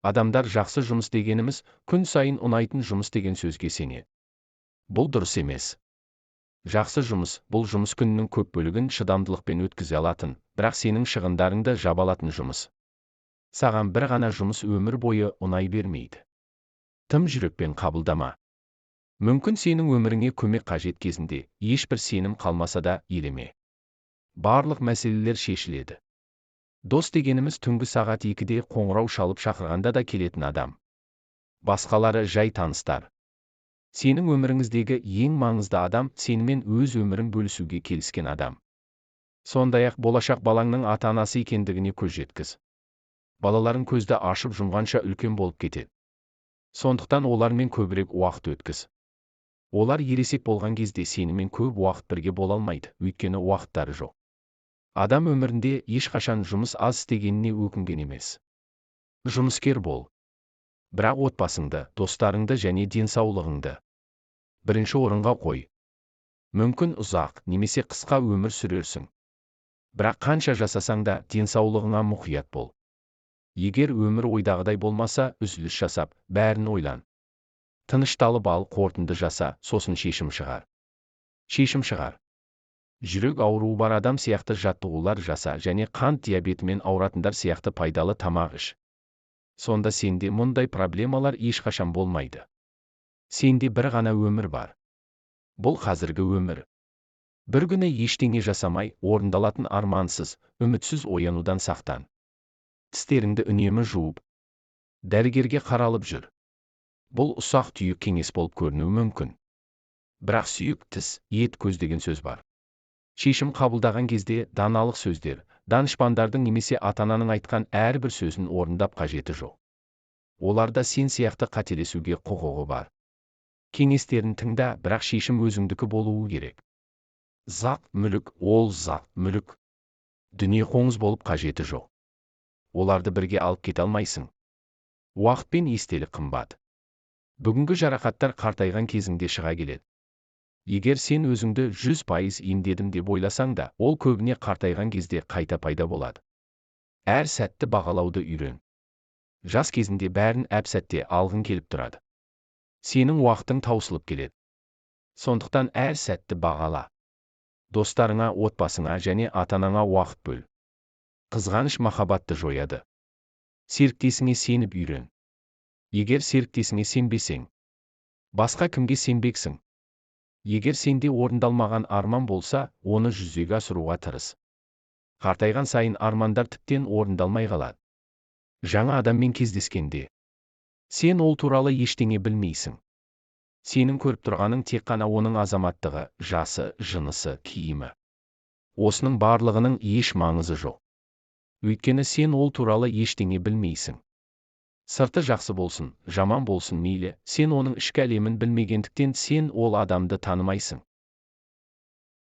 Адамдар жақсы жұмыс дегеніміз күн сайын ұнайтын жұмыс деген сөзге сенеді. Бұл дұрыс емес. Жақсы жұмыс — бұл жұмыс күнінің көп бөлігін шыдамдылықпен өткізе алатын, бірақ сенің шығындарыңды жаба алатын жұмыс. Саған бір ғана жұмыс өмір бойы ұнай бермейді. Тым жүрекпен қабылдама. Мүмкін, сенің өміріңе көмек қажет кезінде ешбір сенім қалмаса да, елеме. Барлық мәселелер шешіледі. Дос дегеніміз — түнгі сағат 2-де қоңырау шалып шақырғанда да келетін адам. Басқалары жай таныстар. Сенің өміріңіздегі ең маңызды адам — сенімен өз өмірін бөлісуге келіскен адам. Сондай-ақ болашақ балаңның ата-анасы екендігіне көз жеткіз. Балаларың көзді ашып жұмғанша үлкен болып кетеді. Сондықтан олармен көбірек уақыт өткіз. Олар ересек болған кезде сенімен көп уақыт бірге бола алмайды, өйткені уақыттары жоқ. Адам өмірінде ешқашан жұмыс аз істегеніне өкінген емес. Жұмыскер бол. Бірақ отбасыңды, достарыңды және денсаулығыңды бірінші орынға қой. Мүмкін, ұзақ немесе қысқа өмір сүрерсің. Бірақ қанша жасасаң да, денсаулығыңа мұқият бол. Егер өмір ойдағыдай болмаса, үзіліс жасап, бәрін ойлан. Тынышталып ал, қорытынды жаса, сосын шешім шығар. Шешім шығар. Жүрек ауруы бар адам сияқты жаттығулар жаса және қант диабетімен ауыратындар сияқты пайдалы тамақ іш. Сонда сенде мұндай проблемалар ешқашан болмайды. Сенде бір ғана өмір бар. Бұл қазіргі өмір. Бір күні ештеңе жасамай, орындалатын армансыз, үмітсіз оянудан сақтан. Тістеріңді үнемі жуып, дәрігерге қаралып жүр. Бұл ұсақ түйек кеңес болып көрінуі мүмкін. Бірақ сүйек, тіс, ет, көз деген сөз бар. Шешім қабылдаған кезде даналық сөздер, данышпандардың немесе ата-ананың айтқан әрбір сөзін орындап қажеті жоқ. Оларда сен сияқты қателесуге құқығы бар. Кеңестерін тыңда, бірақ шешім өзіңдікі болуы керек. Зат, мүлік, ол зат, мүлік. Дүние қоңыз болып қажеті жоқ. Оларды бірге алып кете алмайсың. Уақыт пен естелік қымбат. Бүгінгі жарақаттар қартайған кезіңде шыға келеді. Егер сен өзіңді 100% емдедім деп ойласаң да, ол көбіне қартайған кезде қайта пайда болады. Әр сәтті бағалауды үйрен. Жас кезінде бәрін әп сәтте алғың келіп тұрады. Сенің уақытың таусылып келеді. Сондықтан әр сәтті бағала. Достарыңа, отбасыңа және ата-анаңа уақыт бөл. Қызғаныш махаббатты жояды. Серіктесіңе сеніп үйрен. Егер серіктесіңе сенбесең, басқа кімге сенбексің? Егер сенде орындалмаған арман болса, оны жүзеге асыруға тырыс. Қартайған сайын армандар тіптен орындалмай қалады. Жаңа адаммен кездескенде сен ол туралы ештеңе білмейсің. Сенің көріп тұрғаның тек қана оның азаматтығы, жасы, жынысы, киімі. Осының барлығының еш маңызы жоқ. Өйткені сен ол туралы ештеңе білмейсің. Сырты жақсы болсын, жаман болсын, мейлі, сен оның ішкі әлемін білмегендіктен, сен ол адамды танымайсың.